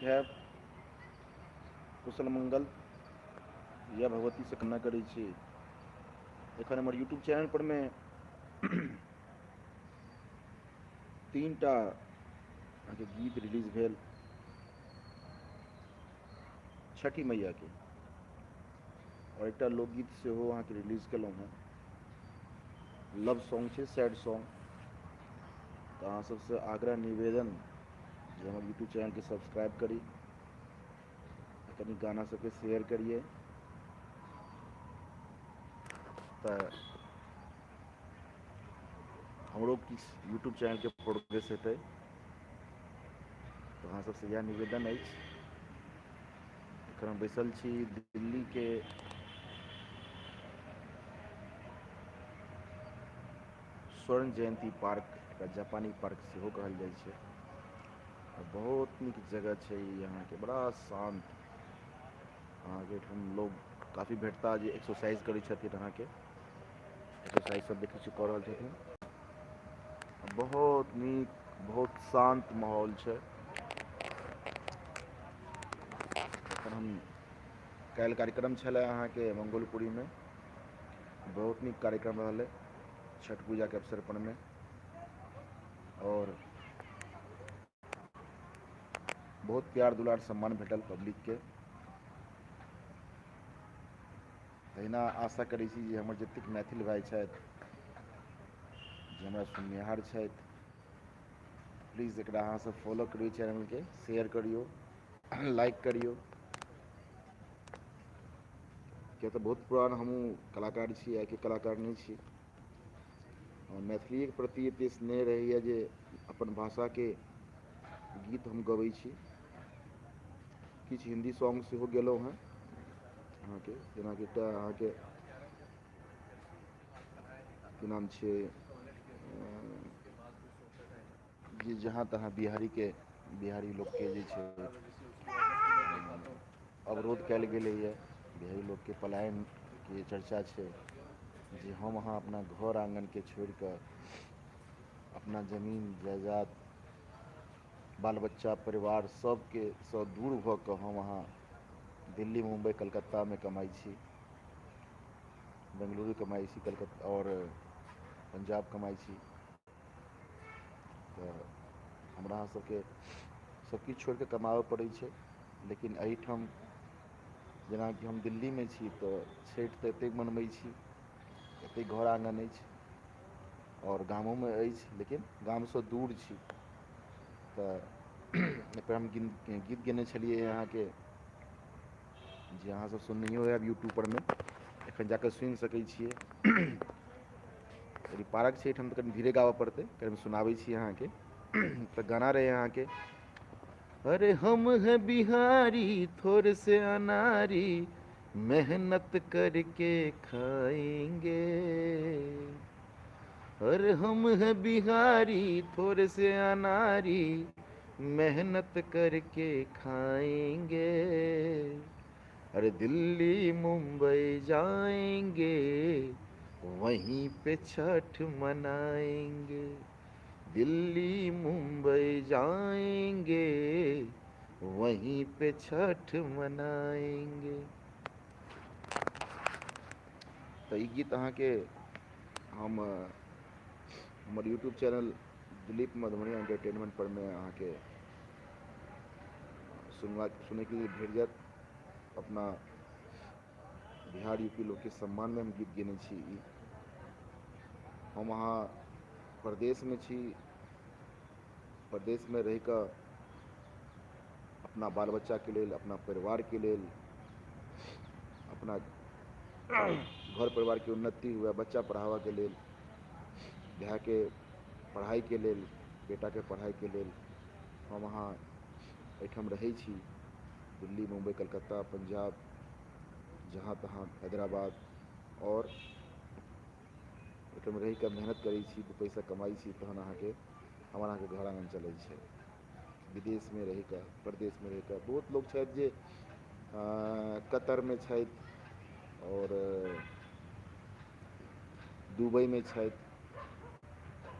हैब, कुशल मंगल, इएह भगवतीसँ कामना करै छी। एखन हमर यूट्यूब चैनल पर मे 3 टा अहाँके गीत रिलीज भेल छठि मैयाके, आओर एकटा लोकगीत सेहो अहाँके रिलीज केलहुँ हेँ। लव सॉन्ग छै, सैड सॉन्ग। तऽ अहाँ सबसँ आग्रह निवेदन जे हमर यूट्यूब चैनलके सब्सक्राइब करी आ कनि गाना सबके शेयर करियै, तऽ हमरो किछु यूट्यूब चैनलके प्रोग्रेस हेतै। तऽ अहाँ सबसँ इएह निवेदन अछि। एखन हम बैसल छी दिल्लीके स्वर्ण जयन्ती पार्क, एकरा जापानी पार्क सेहो कहल जाइ छै। बहुत नीक जगह छै ई अहाँके, बड़ा शान्त। अहाँके एहिठाम लोग काफी भेटता जे एक्सरसाइज करै छथिन। अहाँके एक्सरसाइज सब देखै छी कऽ रहल छथिन। बहुत नीक, बहुत शान्त माहौल छै। एखन हम काल्हि कार्यक्रम छलय अहाँके मंगोलपुरीमे, बहुत नीक कार्यक्रम रहलै छठ पूजाके अवसर परमे, आओर बहुत प्यार दुलार सम्मान भेटल पब्लिकके। तहिना आशा करै छी जे हमर जतेक मैथिल भाइ छथि, जे हमरा सुननिहार छथि, प्लीज एकरा अहाँसभ फॉलो करियौ, चैनलके शेयर करियौ, लाइक करियौ, किया तऽ बहुत पुरान हमहूँ कलाकार छी, आइके कलाकार नहि छी। हमर मैथिलीके प्रति एतेक स्नेह रहैए जे अपन भाषाके गीत हम गबै छी। किछु हिन्दी सॉन्ग सेहो गेलहुँ हेँ अहाँके, जेनाकि एकटा अहाँके की नाम छियै जे जहाँ तहाँ बिहारीके, बिहारी लोकके जे छै अवरोध कयल गेलैए, बिहारी लोकके पलायनके चर्चा छै, जे हम अहाँ अपना घर आङ्गनके छोड़िकऽ, अपना जमीन जायदाद, बाल बच्चा, परिवार सबके सँ दूर भऽ कऽ हम अहाँ दिल्ली, मुम्बइ, कलकत्तामे कमाइ छी, बेंगलुरु कमाइ छी, कलकत्ता आओर पंजाब कमाइ छी। तऽ हमरा अहाँ सबके सबकिछु छोड़िकऽ कमाबऽ पड़ै छै। लेकिन एहिठाम जेनाकि हम दिल्लीमे छी तऽ छठि तऽ एतेक मनबै छी, एतेक घर आङ्गन अछि आओर गामोमे अछि, लेकिन गामसँ दूर छी। तऽ एहिपर हम गीत गयने छलियै अहाँके, जे अहाँसभ सुननहियो हैब यूट्यूबपर मे, एखन जा कऽ सुनि सकै छियै। कनि पार्क छै एहिठाम तऽ कनि धीरे गाबऽ पड़तै, कनि हम सुनाबै छी अहाँके। तऽ गाना रहै अहाँके, अरे हम हैं बिहारी थोड़े से अनारी, मेहनत करके खाएंगे। अरे हम हैं बिहारी थोड़े से अनारी, मेहनत करके खाएंगे। अरे दिल्ली मुंबई जाएंगे, वहीं पे छठ मनाएंगे। दिल्ली मुंबई जाएंगे, वहीं पे छठ मनाएंगे। तऽ ई गीत अहाँके हम हमर YouTube channel Dilip Madhubani entertainment पर मे अहाँके सुनबा सुनैके लेल भेट जायत। अपना बिहार यू पी लोकके सम्मानमे हम गीत गयने छी ई। हम अहाँ परदेशमे छी, परदेशमे रहि कऽ अपना बाल बच्चाके लेल, अपना परिवारके लेल, अपना घर परिवारके उन्नति हुए, बच्चा पढ़ाबऽके लेल, भायके पढ़ाइके लेल, बेटाके पढ़ाइके लेल हम अहाँ एहिठाम रहै छी, दिल्ली, मुम्बइ, कलकत्ता, पंजाब, जहाँ तहाँ, हैदराबाद, आओर ओहिठाम रहिकऽ मेहनत करै छी, दू पैसा कमाइ छी, तहन अहाँके हमर अहाँके घर आङ्गन चलै छै। विदेशमे रहिकऽ, परदेशमे रहिकऽ बहुत लोक छथि जे कतरमे छथि आओर दुबइमे छथि,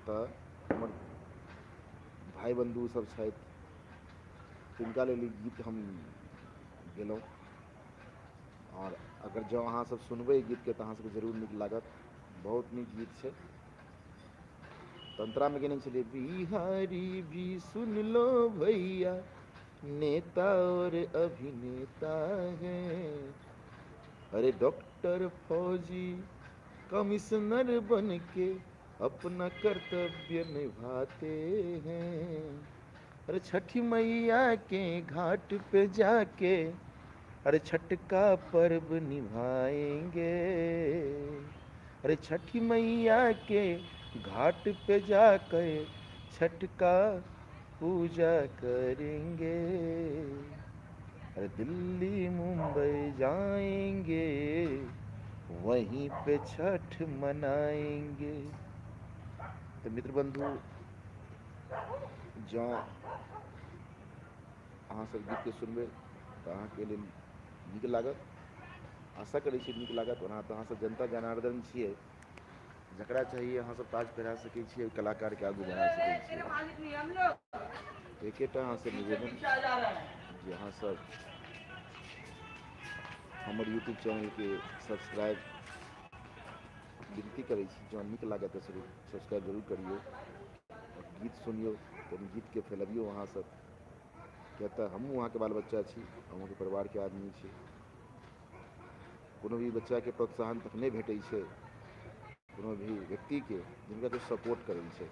तऽ हमर भाय बन्धु सब छथि, तिनका लेल ई गीत हम गेलहुँ। आओर अगर जँ अहाँसभ सुनबै ई गीतके, तऽ अहाँसभके जरूर नीक लागत। बहुत नीक गीत छै। तंत्रामे गेने छलियै, बिहारी भी सुन लो भैया, नेता और अभिनेता है, अरे डॉक्टर फौजी कमिश्नर बन के अपना कर्तव्य निभाते हैं, अरे छठी मैया के घाट पे जाके अरे छठ का पर्व निभाएंगे, अरे छठी मैया के घाट पे जाकर छठ का पूजा करेंगे, अरे दिल्ली मुंबई जाएंगे, वहीं पे छठ मनाएंगे। तऽ मित्र बन्धु, जँ अहाँसभ गीतके सुनबै तऽ अहाँके लेल नीक लागत। आशा करै छी नीक लागत। ओना तऽ अहाँसभ जनता जनार्दन छियै, जकरा चाहिए अहाँसभ ताज पहिरा सकै छियै, ओहि कलाकारके आगू बढ़ा सकै छियै। एकेटा अहाँसँ निवेदन जे अहाँसभ हमर यूट्यूब चैनलके सब्सक्राइब, विनती करै छी, जँ नीक लागत तऽ सब्सक्राइब जरूर करियौ आओर गीत सुनियौ, कनि गीतके फैलबियौ अहाँसभ, किएक तऽ हमहूँ अहाँके बाल बच्चा छी, अहूँके परिवारके आदमी छी। कोनो भी बच्चाके प्रोत्साहन तखने भेटै छै, कोनो भी व्यक्तिके जिनका कोइ सपोर्ट करै छै।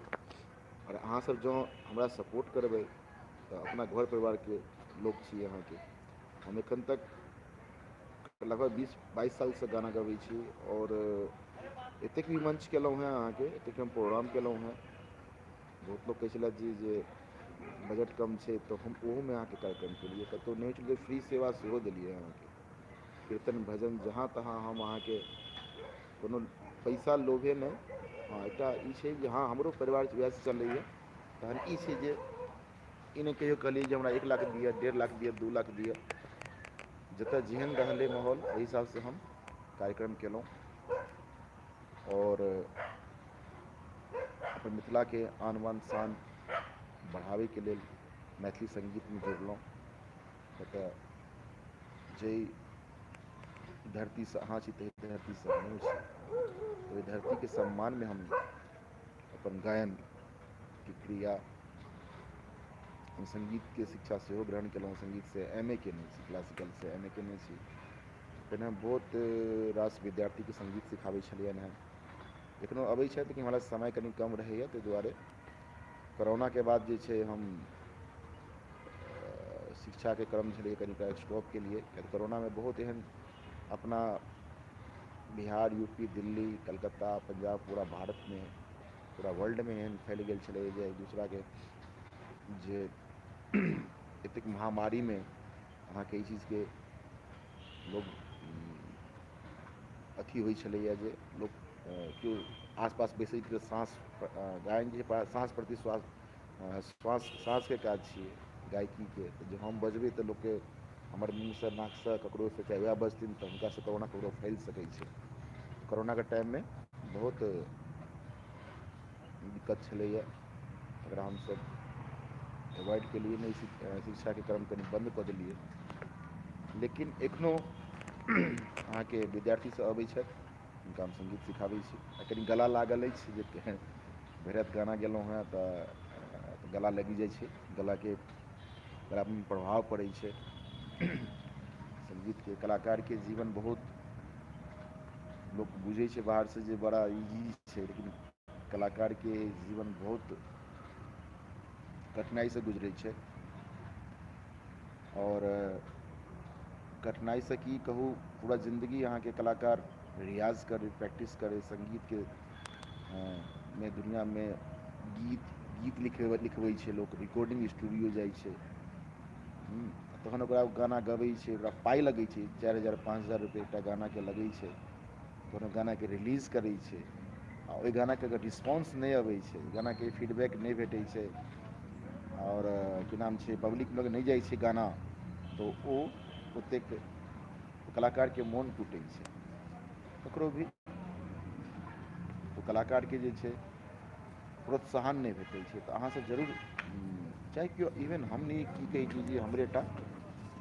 आओर अहाँसभ जँ हमरा सपोर्ट करबै तऽ अपना घर परिवारके लोक छी अहाँके। हम एखन तक लगभग 20-22 सालसँ गाना गबै छी आओर एतेक भी मंच केलहुँ हेँ अहाँके, एतेक हम प्रोग्राम केलहुँ हेँ। बहुत लोक कहै छलथि जी जे बजट कम छै, तऽ हम ओहूमे अहाँके कार्यक्रम केलियै। कतहु नहि होइ छलै, फ्री सेवा सेहो देलियै अहाँके। कीर्तन भजन जहाँ तहाँ हम अहाँके कोनो पैसा लोभे नहि। हँ, एकटा ई छै जे हँ, हमरो परिवार वएहसँ चलैए। तहन ई छै जे ई नहि कहियो कहलियै जे हमरा 1 लाख दिअ, 1.5 लाख दिअ, 2 लाख दिअ। जतय जेहन रहलै माहौल, ओहि हिसाबसँ हम कार्यक्रम केलहुँ आओर अपन मिथिलाके आन बान शान बढ़ाबैके लेल मैथिली सङ्गीतमे जुड़लहुँ। तऽ जाहि धरतीसँ अहाँ छी, ताहि धरतीसँ हमहूँ छी। ओहि धरतीके सम्मानमे हम अपन गायनके क्रिया, हम सङ्गीतके शिक्षा सेहो ग्रहण केलहुँ। सङ्गीतसँ एम ए केने छी, क्लासिकलसँ एम ए केने छी। पहिने हम बहुत रास विद्यार्थीके सङ्गीत सिखाबै छलियनि हेँ। एखनो अबै छथि, लेकिन हमरा समय कनि कम रहैए, ताहि दुआरे कोरोनाके बाद जे छै हम शिक्षाके क्रम छलै कनिटा स्टॉप केलियै, किएक तऽ कोरोनामे बहुत एहन अपना बिहार, यू पी, दिल्ली, कलकत्ता, पंजाब, पूरा भारतमे, पूरा वर्ल्डमे एहन फैल गेल छलै जे एक दूसराके जे एतेक महामारीमे अहाँके ई चीजके लोक अथी होइ छलैए जे लोक केओ आसपास बैसैके साँस, गायन जे साँस प्रति श्वास, श्वास साँसके काज छियै गायकीके। तऽ जे हम बजबै तऽ लोकके हमर मुँहसँ, नाकसँ, ककरोसँ, चाहे वएह बजथिन तऽ हुनकासँ कोरोना ककरो फैल सकै छै। कोरोनाके टाइममे बहुत दिक्कत छलैए। एकरा हमसभ एवॉइड केलियै नहि, शिक्षाके क्रम कनि बन्द कऽ देलियै। लेकिन एखनो अहाँके विद्यार्थीसभ अबै छथि, हुनका हम सङ्गीत सिखाबै छी। आ कनि गला लागल अछि जे भरि राति गाना गेलहुँ हेँ तऽ गला लागि जाइ छै, गलाके गलामे प्रभाव पड़ै छै सङ्गीतके। कलाकारके जीवन बहुत लोक बुझै छै बाहरसँ जे बड़ा इजी छै, लेकिन कलाकारके जीवन बहुत कठिनाइसँ गुजरै छै। आओर कठिनाइसँ की कहू, पूरा जिन्दगी अहाँके कलाकार रियाज करै, प्रैक्टिस करै सङ्गीतके मे। दुनिआँमे गीत गीत लिखबै छै लोक, रिकॉर्डिंग स्टूडियो जाइ छै, तहन ओकरा गाना गबै छै, ओकरा पाइ लगै छै, 4000, 5000 रुपैआ एकटा गानाके लगै छै, तहन ओ गानाके रिलीज करै छै। आ ओहि गानाके अगर रिस्पॉन्स नहि अबै छै, गानाके फीडबैक नहि भेटै छै आओर की नाम छै, पब्लिक लग नहि जाइ छै गाना, तऽ ओ ओतेक कलाकारके मोन टूटै छै ककरो भी। ओ कलाकारके जे छै प्रोत्साहन नहि भेटै छै। तऽ अहाँसभ जरूर चाहे केओ, इवन हम नहि की कहै छी जे हमरेटा,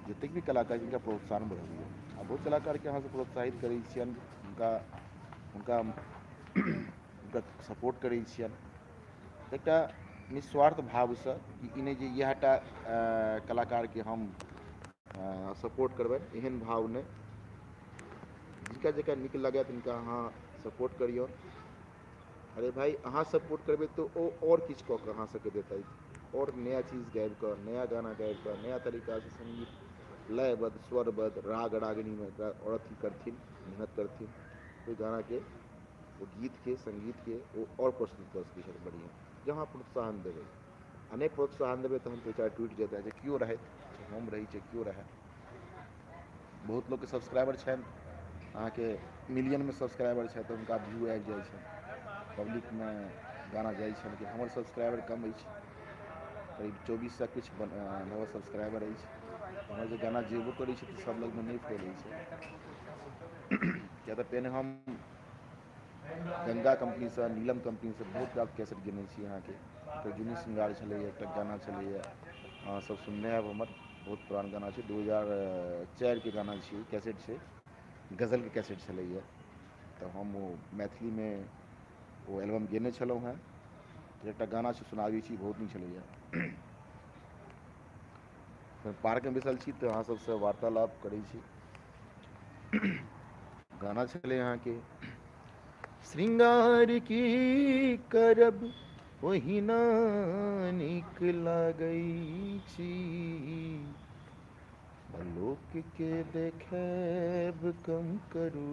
जतेक भी कलाकार जिनका प्रोत्साहन बढ़बियौ। आ बहुत कलाकारके अहाँसभ प्रोत्साहित करै छियनि, हुनका हुनका हुनका सपोर्ट करै छियनि एकटा निस्वार्थ भावसँ, कि ई नहि जे इएह टा कलाकारके हम सपोर्ट करबनि, एहन भाव नहि। जिनका जकरा नीक लागए तिनका अहाँ सपोर्ट करियौन। अरे भाइ, अहाँ सपोर्ट करबै तऽ ओ आओर किछु कऽ कऽ अहाँ सबके देतथि, आओर नया चीज गाबि कऽ, नया गाना गाबि कऽ, नया तरीकासँ सङ्गीत लयबद्ध स्वरबद्ध राग रागिणीमे ओकरा आओर अथी करथिन, मेहनत करथिन, ओहि गानाके, ओ गीतके, सङ्गीतके ओ आओर प्रस्तुत कऽ सकै छथि बढ़िआँ, जँ अहाँ प्रोत्साहन देबै। आ नहि प्रोत्साहन देबै तहन तऽ बेचारा टूटि जेतै, जे केओ रहथि, चाहे हम रही चाहे केओ रहए। बहुत लोकके सब्सक्राइबर छनि, अहाँके मिलियनमे सब्सक्राइबर छथि, तऽ हुनका व्यू आबि जाइ छनि, पब्लिकमे गाना जाइ छनि। लेकिन हमर सब्सक्राइबर कम अछि, करीब 2400 किछु लगभग सब्सक्राइबर अछि। हमर जे गाना जेबो करै छै तऽ सभ लगमे नहि फैलै छै, किया तऽ पहिने हम गङ्गा कम्पनीसँ, नीलम कम्पनीसँ बहुत रास कैसेट गेने छी अहाँके। एकटा जुनी श्रृंगार छलैए, एकटा गाना छलैए, अहाँसभ सुनने हैब, हमर बहुत पुरान गाना छै, 2004के गाना छी, कैसेट छै, गजलके कैसेट छलैए। तऽ हम ओ मैथिलीमे ओ एल्बम गेने छलहुँ हेँ। एकटा गाना छै, सुनाबै छी, बहुत नीक छलैए। पार्कमे बैसल छी तऽ अहाँ सबसँ वार्तालाप करै छी। गाना छलै अहाँके, श्रृंगार की करब ओहिना नीक लागै छी, लोकके देखायब कम करू,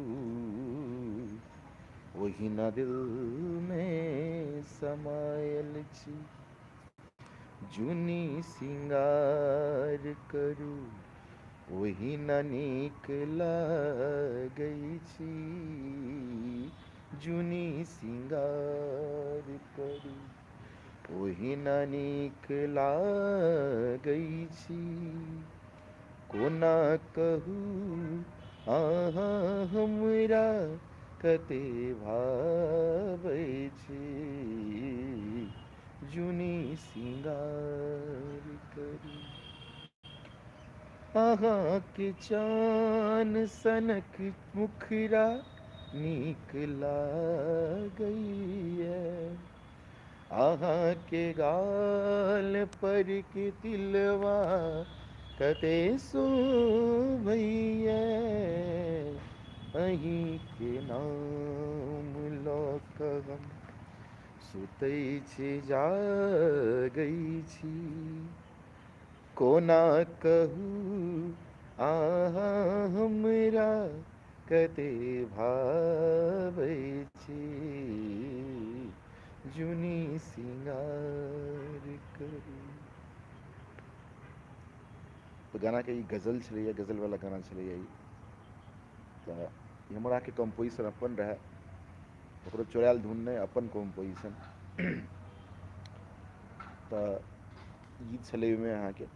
ओहिना दिलमे समायल छी, जुनि श्रृंगार करू ओहिना नीक लागै छी, जुनि श्रृंगार करू ओहिना नीक लागै छी, कोना कहू अहाँ हमरा कते भाबै छी, जुनि श्रृंगार करू। अहाँके चान सनक मुखरा नीक लागैए, अहाँके गाल पर के तिलवा कते शोभैए, अहीँके नाम लऽ कऽ हम सुतै छी जागै छी, कोना कहू अहाँ हमरा कते भाबै छी, जुनि श्रृंगार करू। तऽ गानाके ई गजल छलैए, गजलवला गाना छलैए ई। तऽ ई हमर अहाँके कम्पोजिशन अपन रहए, ककरो चोरायल धुन नहि, अपन कम्पोजिशन। तऽ गीत छलै ओहिमे अहाँके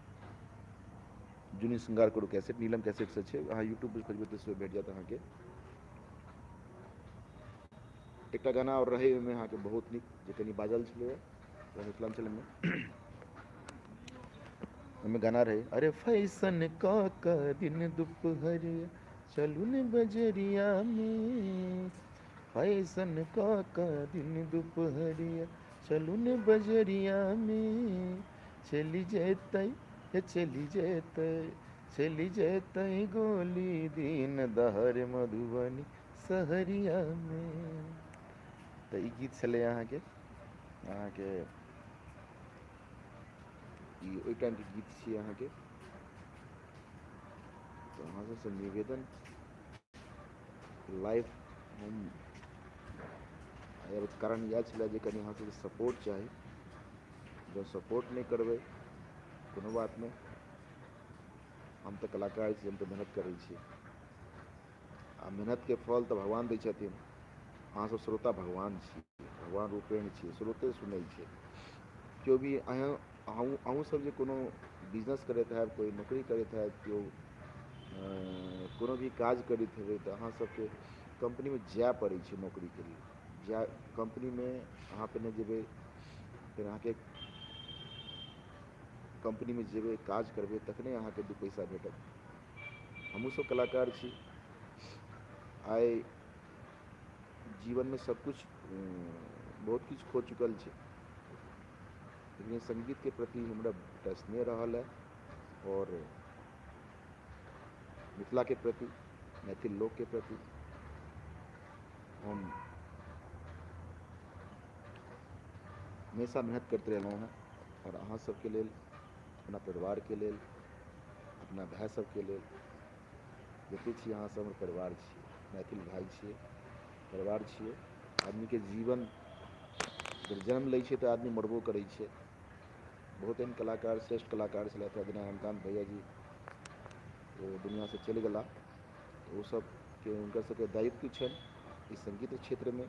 जुनि श्रृंगार करू कैसेट, नीलम कैसेटसँ छै, अहाँ यूट्यूबपर खोजबै तऽ सेहो भेट जायत अहाँके। एकटा गाना आओर रहै ओहिमे अहाँके बहुत नीक, जे कनि बाजल छलैए मिथिलाञ्चलमे, ओहिमे गाना रहै, अरे फैशन कऽ कऽ दिन दुपहरिया चलू ने बजरियामे, फैशन कऽ कऽ दिन दुपहरिया चलू ने बजरियामे, चलि जेतै हे चलि जेतै, चलि जेतै गोली दिन दहर मधुबनी सहरियामे। तऽ ई गीत छलै अहाँके, अहाँके ई ओहि टाइमके गीत छियै अहाँके। तऽ अहाँ सबसँ निवेदन, लाइव हम आबैके कारण इएह छलै जे कनि अहाँ सबके सपोर्ट चाही। जँ सपोर्ट नहि करबै कोनो बात नहि, हम तऽ कलाकार छी, हम तऽ मेहनत करै छी, आ मेहनतके फल तऽ भगवान दै छथिन। अहाँसब श्रोता भगवान छी, भगवान रूपेण छी, श्रोते सुनै छै केओ भी। अहाँ अहूँ सब जे कोनो बिजनेस करैत हैब, कोइ नौकरी करैत हैब, केओ कोनो भी काज करैत हेबै, तऽ अहाँ सबके कम्पनीमे जाय पड़ै छै नौकरीके लेल। जाय कम्पनीमे अहाँ पहिने जेबै, फेर अहाँके कम्पनीमे जेबै, काज करबै, तखने अहाँके दू पैसा भेटत। हमहूँसभ कलाकार छी। आइ जीवनमे सभकिछु, बहुत किछु खो चुकल छी, लेकिन सङ्गीतके प्रति हमरा एकटा स्नेह रहल हँ आओर मिथिलाके प्रति, मैथिल लोकके प्रति हम हमेशा मेहनत करैत रहलहुँ हेँ। आओर अहाँ सबके लेल, अपना परिवारके लेल, अपना भाय सबके लेल, जतेक छी अहाँ सब हमर परिवार छी, मैथिल भाय छियै, परिवार छियै। आदमीके जीवन जब जन्म लै छै तऽ आदमी मरबो करै छै। बहुत एहन कलाकार, श्रेष्ठ कलाकार छलथि हेँ, जेना हेमकान्त भैया जी, ओ दुनिआँसँ चलि गेलाह। तऽ ओ सबके, हुनकर सबके दायित्व छनि ई सङ्गीत क्षेत्रमे।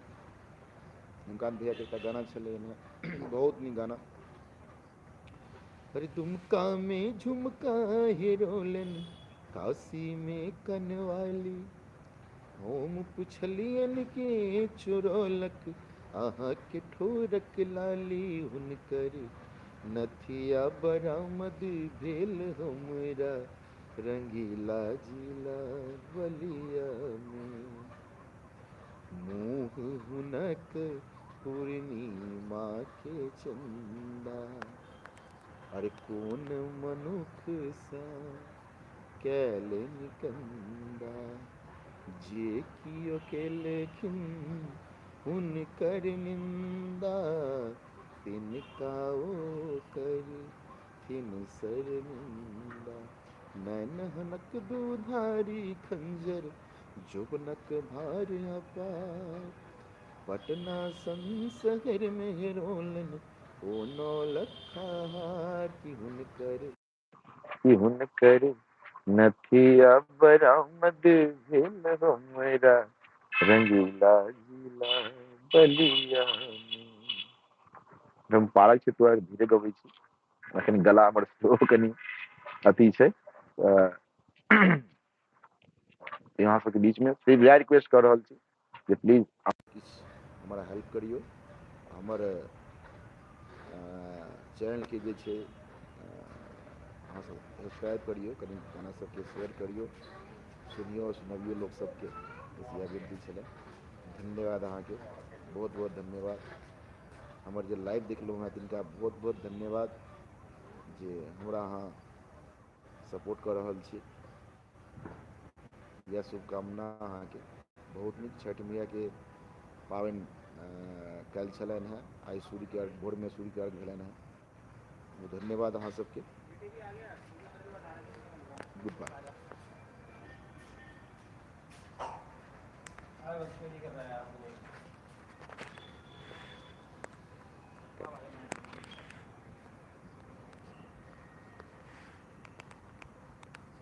हेमकान्त भैयाके एकटा गाना छलै हँ, बहुत नीक गाना। अरे दुमका में झुमका हिरोलन, काशी में कनवाली, हम पुछलियन के चुरौलक अहाँके ठोरक लाली, हुनकर नथिया बरामद भेल हमरा रंगीला जिला बलियामे, मुँह हुनक पूर्णिमाके चन्दा, अरे कोन मनुखसँ कयलनि कन्दा, जे किओ केलखिन हुनकर निन्दा, तिनका ओ करथिन शर्मिंदा, नैन हुनक दुधारी खंजर, जोबनक भार अपार, पटना सन शहरमे हेरोलनि ओ नौलखा हार, कि हुनकर नथिया बरामद भेल हमरा रंगीला जिला बलियामे। हम पारक छी तो धीरे गबै छी, एखन गला हमर सेहो कनि अथी छै। अहाँ सबके बीचमे फिर इएह रिक्वेस्ट कऽ रहल छी जे प्लीज किछु हमरा हेल्प करियौ, हमर चैनलके जे छै अहाँ सब सब्सक्राइब करियौ, कनि गाना सबके शेयर करियौ, सुनियौ आओर सुनबियौ लोक सबके। बस इएह विनती छलै। धन्यवाद अहाँके, बहुत बहुत धन्यवाद। हमर जे लाइव देखलहुँ हेँ तिनका बहुत बहुत धन्यवाद जे हमरा अहाँ सपोर्ट कऽ रहल छी। इएह शुभकामना अहाँके। बहुत नीक छठि मैयाके पाबनि काल्हि छलनि हेँ, आइ सूर्यके अर्घ, भोरमे सूर्यके अर्घ भेलनि हेँ। धन्यवाद अहाँ सबके। Good bye. अरे बस कर रहा है।